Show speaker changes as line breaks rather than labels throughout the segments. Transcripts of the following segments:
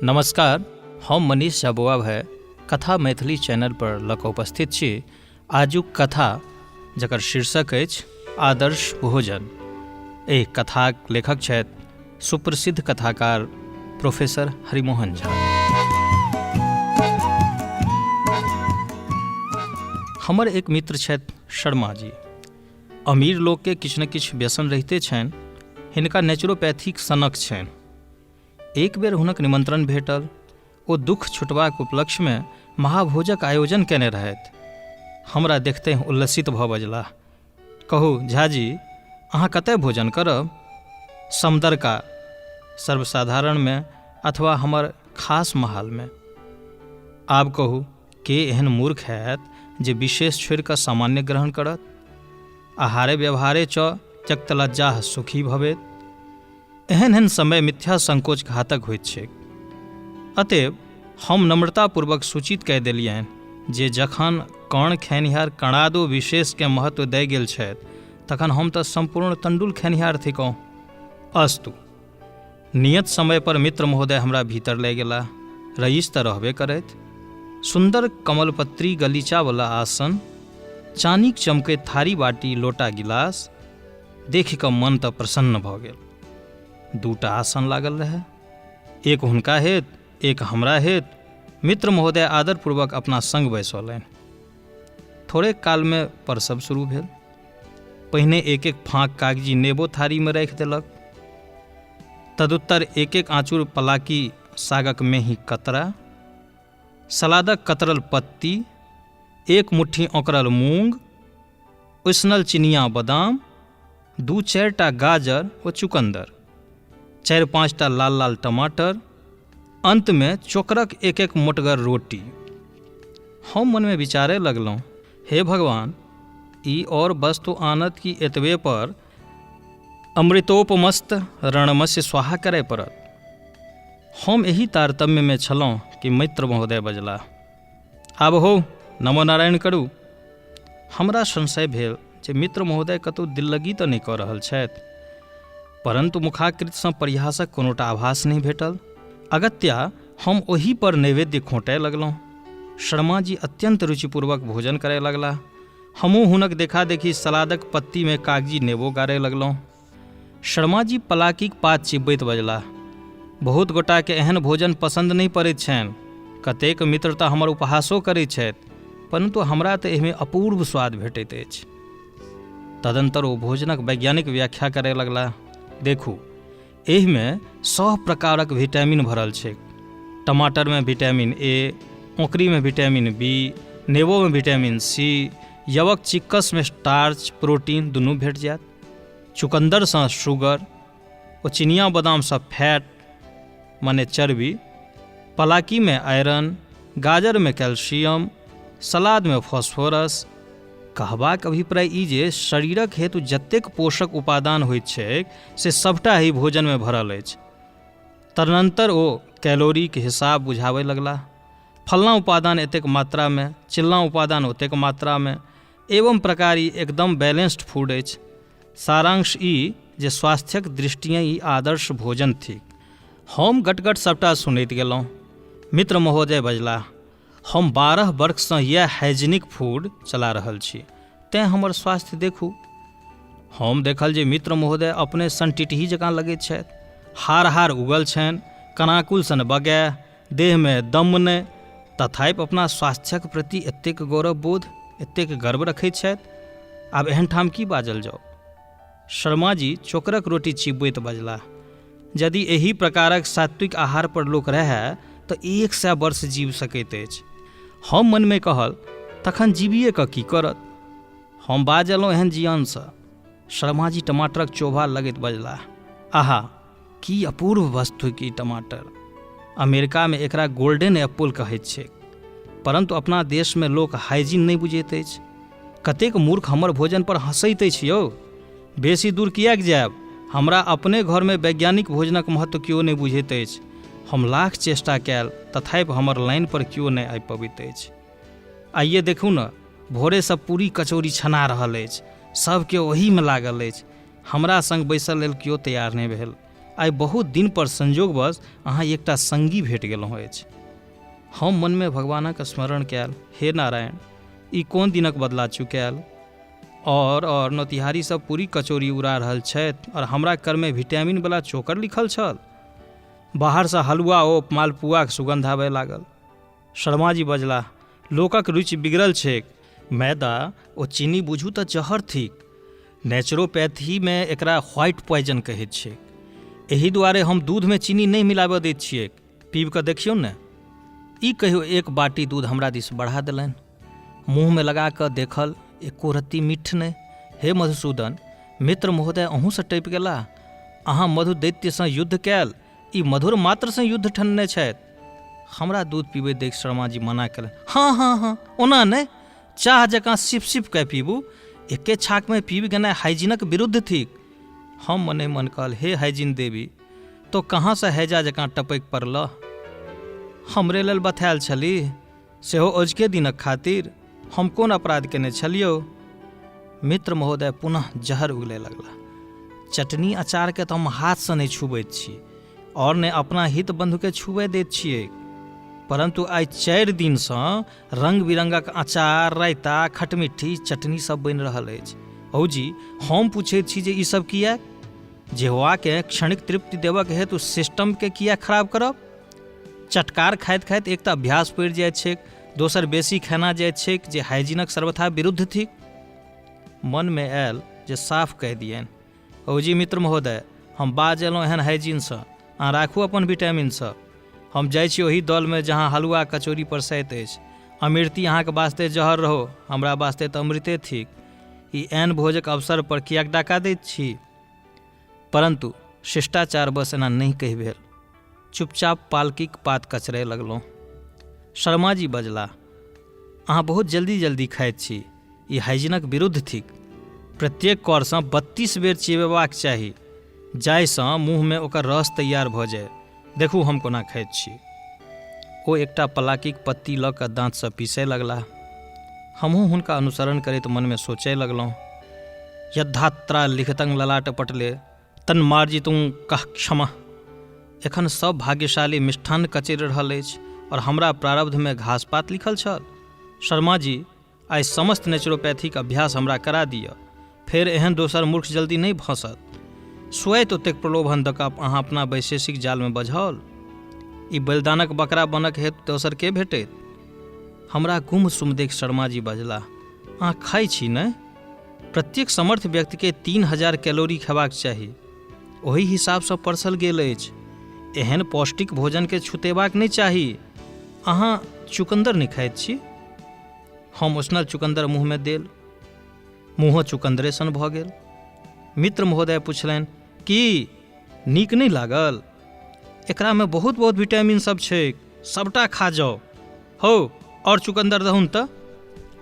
नमस्कार, हम मनीष झा बौआ भाय कथा मैथिली चैनल पर लऽ कऽ उपस्थित छी आजुक कथा जकर शीर्षक अछि आदर्श भोजन। एहि कथाक लेखक छथि सुप्रसिद्ध कथाकार प्रोफेसर हरिमोहन झा। हमर एक मित्र छथि शर्मा जी। अमीर लोकके किछु ने किछु व्यसन रहिते छनि। हिनका नेचुरोपैथीक सनक छनि। एक बेर हुनक निमंत्रण भेटल। ओ दुख छुटबाक उपलक्ष्यमे महाभोजक आयोजन कयने रहथि। हमरा देखते उल्लसित भऽ बजलाह, कहू झाजी, अहाँ कतय भोजन करब? समदरका सर्वसाधारणमे अथवा हमर खास महालमे? आब कहू, के एहन मूर्ख हैत जे विशेष छोड़ि कऽ सामान्य ग्रहण करत? आहारे व्यवहारे च त्यक्तलज्जाः सुखी भवेत्। एहन एहन समय मिथ्या संकोच घातक होइत छैक। अतएव हम नम्रतापूर्वक सूचित कय देलियनि जे जखन कण खेनिहार कणादो विशेषकेँ महत्व दय गेल छथि तखन हम तऽ सम्पूर्ण तण्डुल खेनिहार थिकहुँ। अस्तु, नियत समय पर मित्र महोदय हमरा भीतर लय गेलाह। रईस तऽ रहबे करथि। सुन्दर कमलपत्री गलीचावला आसन, चानीक चमकैत थारी बाटी लोटा गिलास देखि कऽ मन तऽ प्रसन्न भऽ गेल। दूटा आसन लागल रहए, एक हुनका हेत, एक हमरा हेत। मित्र महोदय आदरपूर्वक अपना संग बैसौलनि। थोड़े कालमे परसब शुरू भेल। पहिने एक एक फाँक कागजी नेबो थारीमे राखि देलक। तदुत्तर एक एक आँचुर पलाकी सागक मेही कतरा, सलादक कतरल पत्ती, एक मुट्ठी औंकरल मूँग, उसनल चिनिया बदाम, दू चारिटा गाजर ओ चुकन्दर, चारि पाँचटा लाल लाल टमाटर, अन्तमे चोकरक एक एक मोटगर रोटी। हम मनमे विचारय लगलहुँ, हे भगवान, ई और वस्तु आनत कि एतबे पर अमृतोपमस्त रणमस्य स्वाहा करय पड़त? हम एही तारतम्यमे छलहुँ कि मित्र महोदय बजलाह, आब हो, नमो नारायण करू। हमरा संशय भेल जे मित्र महोदय कतहु दिल्लगी तऽ नहि कऽ रहल छथि। परन्तु मुखाकृतिसँ परिहासक कोनोटा आभास नहि भेटल। अगत्या हम ओही पर नैवेद्य खोंटय लगलहुँ। शर्माजी अत्यन्त रुचिपूर्वक भोजन करय लगलाह। हमहूँ हुनक देखा-देखी सलादक पत्तीमे कागजी नेबो गाड़य लगलहुँ। शर्माजी पलाकीक पात चिबैत बजलाह, बहुत गोटाके एहन भोजन पसन्द नहि पड़ैत छनि। कतेक मित्र तऽ हमर उपहासो करैत छथि, परन्तु हमरा तऽ एहिमे अपूर्व स्वाद भेटैत अछि। तदनन्तर ओ भोजनक वैज्ञानिक व्याख्या करय लगलाह, देखू, एहिमे सभ प्रकारक विटामिन भरल छैक। टमाटरमे विटामिन ए, ओकरीमे विटामिन बी, नेबोमे विटामिन सी, यवक चिक्कसमे स्टार्च, प्रोटीन दुनू भेट जायत। चुकन्दरसँ शुगर ओ चिनिया बादामसँ फैट माने चर्बी, पलाकीमे आयरन, गाजरमे कैल्शियम, सलादमे फॉस्फोरस। कहबाक अभिप्राय ई जे शरीरक हेतु जतेक पोषक उपादान होइत छैक से सभटा एहि भोजनमे भरल अछि। तदनन्तर ओ कैलोरीक हिसाब बुझाबय लगलाह। फल्लाँ उपादान एतेक मात्रामे, चिल्लाँ उपादान ओतेक मात्रामे, एवं प्रकार ई एकदम बैलेंस्ड फूड अछि। सारांश ई जे स्वास्थ्यक दृष्टिएँ ई आदर्श भोजन थिक। हम गटगट सभटा सुनैत गेलहुँ। मित्र महोदय बजलाह, हम 12 बर्खसँ इएह हाइजीनिक फूड चला रहल छी, तेँ हमर स्वास्थ्य देखू। हम देखल जे मित्र महोदय अपने सन टिटही जकाँ लगैत छथि। हार-हार उगल छनि, कनाकुल सन बगए, देहमे दम नहि, तथापि अपना स्वास्थ्यक प्रति एतेक गौरवबोध, एतेक गर्व रखैत छथि। आब एहन ठाम की बाजल जाउ? शर्माजी चोकरक रोटी चिबैत बजलाह, यदि एहि प्रकारक सात्विक आहार पर लोक रहए तऽ 100 वर्ष जीव सकैत अछि। हम मनमे कहल, तखन जीबिए कऽ की करत? हम बाजलहुँ एहन जियानसँ। शर्माजी टमाटरक चोभा लगैत बजलाह, आहा, की अपूर्व वस्तु ई टमाटर। अमेरिकामे एकरा गोल्डन एप्पल कहैत छैक, परन्तु अपना देशमे लोक हाइजीन नहि बुझैत अछि। कतेक मूर्ख हमर भोजन पर हँसैत अछि यौ। बेसी दूर किएक जायब, हमरा अपने घरमे वैज्ञानिक भोजनक महत्व केओ नहि बुझैत अछि। हम लाख चेष्टा कयल तथापि हमर लाइन पर केओ नहि आबि पबैत अछि। आइए देखू ने, भोरेसँ पूरी कचौड़ी छना रहल अछि, सभ केओ ओहीमे लागल अछि। हमरा संग बैसऽ लेल केओ तैयार नहि भेल। आइ बहुत दिनपर संयोगवश अहाँ एकटा सङ्गी भेट गेलहुँ अछि। हम मनमे भगवानक स्मरण कयल, हे नारायण, ई कोन दिनक बदला चुकायल? और नोतिहारी सब पूरी कचौड़ी उड़ा रहल छथि और हमरा करमे विटामिनवला चोकर लिखल छल। बाहरसँ हलुआ ओ मालपुआक सुगन्ध आबय लागल। शर्माजी बजलाह, लोकक रुचि बिगड़ल छैक। मैदा ओ चीनी बुझू तऽ जहर थिक। नेचुरोपैथीमे एकरा व्हाइट पॉइजन कहैत छैक। एहि दुआरे हम दूधमे चीनी नहि मिलाबय दैत छिऐक। पीबि कऽ देखियौ ने। ई कहि ओ एक बाटी दूध हमरा दिस बढ़ा देलनि। मुँहमे लगा कऽ देखल, एको रत्ती मिट्ठ नहि। हे मधुसूदन, मित्र महोदय अहूँसँ टपि गेलाह। अहाँ मधु दैत्यसँ युद्ध कयल, ई मधुर मात्रसँ युद्ध ठनने छथि। हमरा दूध पीबैत देखि शर्माजी मना कयलनि, हँ हँ हँ, ओना नहि, चाह जकाँ सिप सिप कए पीबू। एके छाकमे पीबि गेनाइ हाइजीनक विरुद्ध थिक। हम मने मन कहल, हे हाइजीन देवी, तो कहाँसँ हैजा जकाँ टपकि पड़लह? हमरे लेल बथायल छलीह, सेहो अजुके दिनक खातिर। हम कोन अपराध केने छलियौ? मित्र महोदय पुनः जहर उगले लगलाह। चटनी अचारके तऽ हम हाथसँ नहि छुबैत छी और ने अपना हित बन्धुके छुबय दैत छियै, परन्तु आइ 4 दिनसँ रंग बिरंगक अचार, रायता, खटमिट्ठी, चटनी सब बनि रहल अछि। हौ जी, हम पूछैत छी जे ई सब किएक? जेहुआके क्षणिक तृप्ति देबक हेतु सिस्टमके किएक खराब करब? चटकार खाइत खाइत एक तऽ अभ्यास पड़ि जाइत छैक, दोसर बेसी खेना जाइत छैक जे हाइजीनक सर्वथा विरुद्ध थिक। मनमे आयल जे साफ कहि दियनि, हौ जी मित्र महोदय, हम बाज एलहुँ एहन हाइजीनसँ, अहाँ राखू अपन विटामिनसँ। हम जाइ छी ओहि दलमे जहाँ हलुआ कचौड़ी परसैत अछि। अमृति अहाँके वास्ते जहर रहो, हमरा वास्ते तऽ अमृते थिक। ई एहन भोजक अवसर पर किएक डाका दैत छी? परन्तु शिष्टाचार बस एना नहि कहि भेल। चुपचाप पालकीक पात कचरय लगलहुँ। शर्माजी बजलाह, अहाँ बहुत जल्दी जल्दी खाइत छी, ई हाइजीनक विरुद्ध थिक। प्रत्येक कौरसँ 32 बेर चिबेबाक चाही, जाहिसँ मुँहमे ओकर रस तैयार भऽ जाय। देखू हम कोना खाइत छी। ओ एकटा पलाकीक पत्ती लऽ कऽ दाँतसँ पीसय लगलाह। हमहूँ हुनका अनुसरण करैत मनमे सोचय लगलहुँ, यद्धात्रा लिखितं ललाट पटले तन्मार्जितुं कः क्षमः। एखन सब भाग्यशाली मिष्ठान्न कचरि रहल अछि और हमरा प्रारब्धमे घास पात लिखल छल। शर्माजी, आइ समस्त नेचुरोपैथीक अभ्यास हमरा करा दिअ, फेर एहन दोसर मूर्ख जल्दी नहि फँसत। स्वयं ओतेक प्रलोभन दऽ कऽ अहाँ अपना वैशेषिक जालमे बझाओल। ई बलिदानक बकरा बनक हेतु दोसर के भेटैत? हमरा गुम सुम देख शर्माजी बजलाह, अहाँ खाइ छी ने? प्रत्येक समर्थ व्यक्तिके 3000 कैलोरी खेबाक चाही, ओहि हिसाबसँ परसल गेल अछि। एहन पौष्टिक भोजनके छुतेबाक नहि चाही। अहाँ चुकन्दर नहि खाइत छी? हम उसनल चुकन्दर मुँहमे देल, मुँहो चुकन्दरे सन भऽ गेल। मित्र महोदय पुछलनि, की नीक नहि लागल? एकरामे बहुत बहुत विटामिन सब छैक, सबटा खा जाउ। हौ, आओर चुकन्दर दहुन तऽ।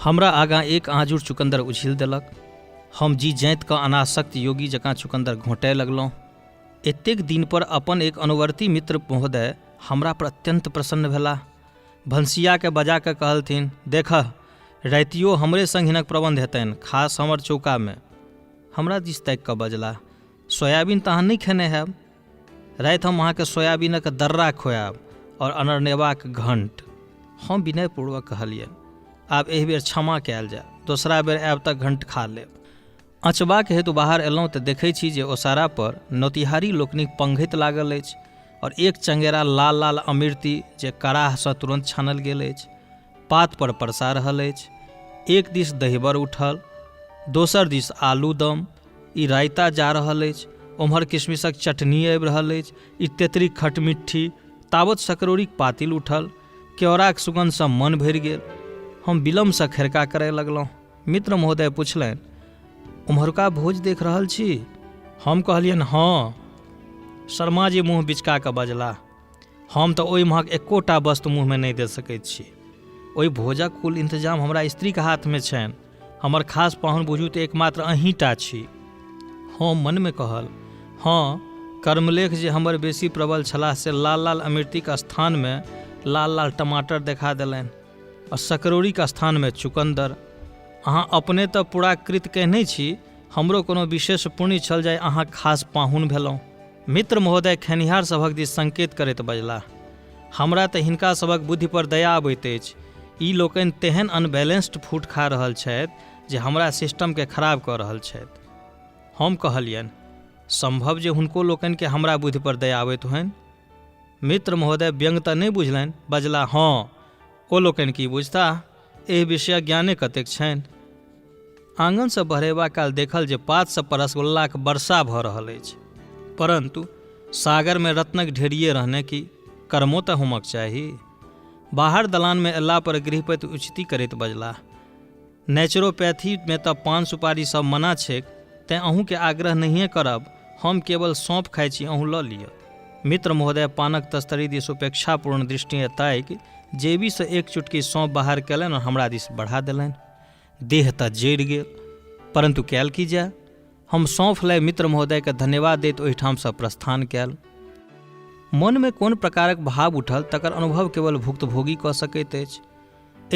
हमरा आगाँ एक आँजुर चुकन्दर उझिल देलक। हम जी जाँति कऽ अनासक्त योगी जकाँ चुकन्दर घोंटय लगलहुँ। एतेक दिनपर अपन एक अनुवर्ती मित्र महोदय हमरा पर अत्यन्त प्रसन्न भेलाह। भनसियाके बजा कऽ कहलथिन, देखह, रातियो हमरे संग हिनक प्रबन्ध हेतनि, खास हमर चौकामे। हमरा दिस ताकि कऽ बजलाह, सोयाबीन तऽ अहाँ नहि खेने हैब। राति हम अहाँके सोयाबीनक दर्रा खुआयब आओर अनरनेबाक घंट। हम विनयपूर्वक कहलियनि, आब एहि बेर क्षमा कयल जाय, दोसरा बेर आयब तऽ घंट खा लेब। अँचबाक हेतु बाहर अयलहुँ तऽ देखै छी जे ओसारापर नोतिहारी लोकनिक पंघैत लागल अछि आओर एक चंगेरा लाल लाल अमृति जे कड़ाहसँ तुरन्त छानल गेल अछि पातपर परसा रहल अछि। एक दिस दहिबर उठल, दोसर दिस आलू दम, ई रायता जा रहल अछि, ओम्हर किशमिशक चटनी आबि रहल अछि, ई तेतरीक खटमिट्ठी, तावत सकरौरीक पातिल उठल, केओराक सुगन्धसँ मन भरि गेल। हम विलम्बसँ खेरका करय लगलहुँ। मित्र महोदय पुछलनि, ओम्हरुका भोज देख रहल छी? हम कहलियनि, हँ। शर्माजी मुँह बिचका कऽ बजलाह, हम तऽ ओहि महक एकोटा वस्तु मुँहमे नहि दऽ सकैत छी। ओहि भोजक कुल इंतजाम हमरा स्त्रीक हाथमे छनि। हमर खास पाहुन बुझू तऽ एकमात्र अहीँटा छी। हम मनमे कहल, हँ, कर्मलेख जे हमर बेसी प्रबल छलाह से लाल लाल अमृतिक स्थानमे लाल लाल टमाटर देखा देलनि आ सकरौरीक स्थानमे चुकन्दर। अहाँ अपने तऽ पूरा कृत कहने छी, हमरो कोनो विशेष पुण्य छल जे अहाँ खास पाहुन भेलहुँ। मित्र महोदय खेनिहार सभक दिस संकेत करैत बजलाह, हमरा तऽ हिनका सभक बुद्धिपर दया अबैत अछि। ई लोकनि तेहन अनबैलेंस्ड फूड खा रहल छथि जे हमरा सिस्टमकेँ खराब कऽ रहल छथि। हम कहलियनि, सम्भव जे हुनको लोकनिकेँ हमरा बुद्धिपर दया अबैत होनि। मित्र महोदय व्यंग्य तऽ नहि बुझलनि, बजलाह, हँ, ओ लोकनि की बुझताह, एहि विषयक ज्ञाने कतेक छनि। आङनसँ बहरेबा काल देखल जे पात सभपर रसगुल्लाक वर्षा भऽ रहल अछि। परन्तु सागरमे रत्नक ढेरिए रहने की कर्मो तऽ होमक चाही। बाहर दलानमे अयलापर गृहपति उचिती करैत बजलाह, नेचुरोपैथीमे तऽ पान सुपारी सभ मना छैक, तेँ अहूँकेँ आग्रह नहिए करब। हम केवल सौंफ खाइ छी, अहूँ लऽ लिअ। मित्र महोदय पानक तस्तरी दिस उपेक्षापूर्ण दृष्टिएँ ताकि जेबीसँ एक चुटकी सौंफ बाहर कयलनि आओर हमरा दिस बढ़ा देलनि। देह तऽ जरि गेल, परन्तु कयल की जाय? हम सौंफ लय मित्र महोदयकेँ धन्यवाद दैत ओहिठामसँ प्रस्थान कयल। मनमे कोन प्रकारक भाव उठल तकर अनुभव केवल भुक्तभोगी कऽ सकैत अछि।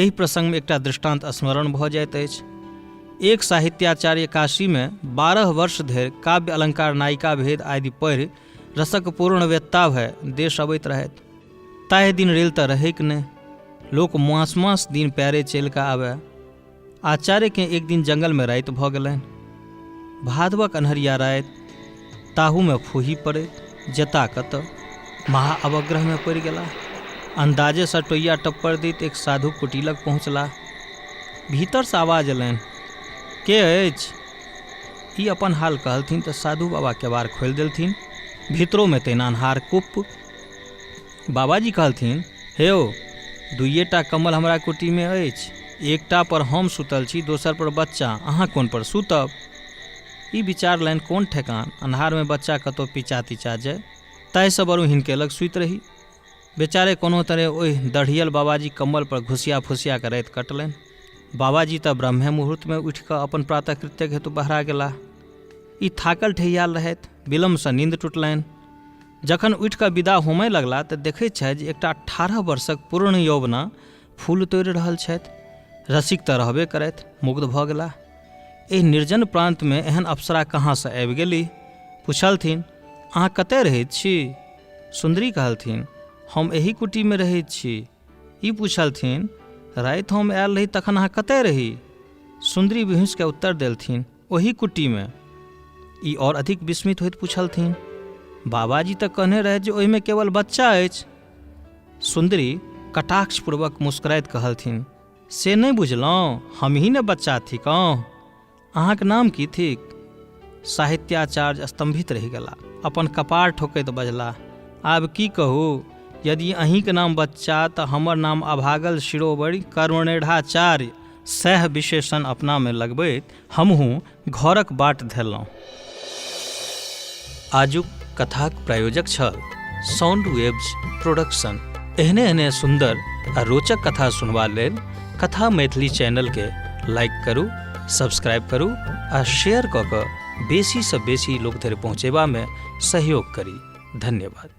एहि प्रसंगमे एकटा दृष्टान्त स्मरण भऽ जाइत अछि। एक साहित्याचार्य काशीमे 12 वर्ष धरि काव्य अलंकार नायिका भेद आदि पढ़ि रसक पूर्णवेत्ता भए देश अबैत रहथि। ताहि दिन रेल तऽ रहैक नहि, लोक मास मास दिन पैरे चलि कऽ आबय। आचार्यकेँ एक दिन जंगलमे राति भऽ गेलनि। भादवक अन्हरिया राति, ताहूमे फूही पड़ैत, जेता कतऽ? महा अवग्रहमे पड़ि गेलाह। अन्दाजेसँ टोइया टप्पर दैत एक साधुक कुटी लग पहुँचलाह। भीतरसँ आवाज अयलनि, के अछि? ई अपन हाल कहलथिन तऽ साधु बाबा केबाड़ खोलि देलथिन। भीतरोमे तहिना अन्हार कुप्प। बाबाजी कहलथिन, हे यौ, दुइएटा कम्बल हमरा कुटीमे अछि। एकटा पर हम सुतल छी, दोसर पर बच्चा। अहाँ कोन पर सुतब? ई विचारलनि, कोन ठेकान, अन्हारमे बच्चा कतहु पिचा तिचा जाय, ताहिसँ बरु हिनके लग सुति रही। बेचारे कोनो तरहे ओहि दढ़ियल बाबाजीक कम्बल पर घुसिया फुसिया कऽ राति कटलनि। बाबाजी तऽ ब्रह्मे मुहूर्तमे उठि कऽ अपन प्रातः कृत्यक हेतु बहरा गेलाह। ई थाकल ठेहियाल रहथि, विलम्बसँ नींद टुटलनि। जखन उठि कऽ विदा होमय लगलाह तऽ देखैत छथि जे एकटा 18 वर्षक पूर्ण यौवना फूल तोड़ि रहल छथि। रसिक तऽ रहबे करथि, मुग्ध भऽ गेलाह। एहि निर्जन प्रान्तमे एहन अप्सरा कहाँसँ आबि गेलीह? पुछलथिन, अहाँ कतय रहैत छी? सुन्दरी कहलथिन, हम एही कुटीमे रहैत छी। ई पुछलथिन, राति हम आयल रही तखन अहाँ कतय रही? सुन्दरी विहुँसि कऽ उत्तर देलथिन, ओही कुटीमे। ई आओर अधिक विस्मित होइत पुछलथिन, बाबाजी तऽ कहने रहथि जे ओहिमे केवल बच्चा अछि। सुन्दरी कटाक्षपूर्वक मुस्कुराइत कहलथिन, से नहि बुझलहुँ, हमही ने बच्चा थिकहुँ। अहाँक नाम की थिक? साहित्याचार्य स्तम्भित रहि गेलाह। अपन कपार ठोकैत बजलाह, आब की कहू, यदि अहीँक नाम बच्चा तऽ हमर नाम अभागल शिरोबरि कर्मणेढ़ाचार्य। सएह विशेषण अपनामे लगबैत हमहूँ घरक बाट धेलहुँ। आजुक कथाक प्रायोजक छल साउंड वेव्स प्रोडक्शन। एहने एहने सुन्दर आ रोचक कथा सुनबा लेल कथा मैथिली चैनलके लाइक करू, सब्सक्राइब करू आ शेयर कऽ कऽ बेसीसँ बेसी लोक धरि पहुँचेबामे सहयोग करी। धन्यवाद।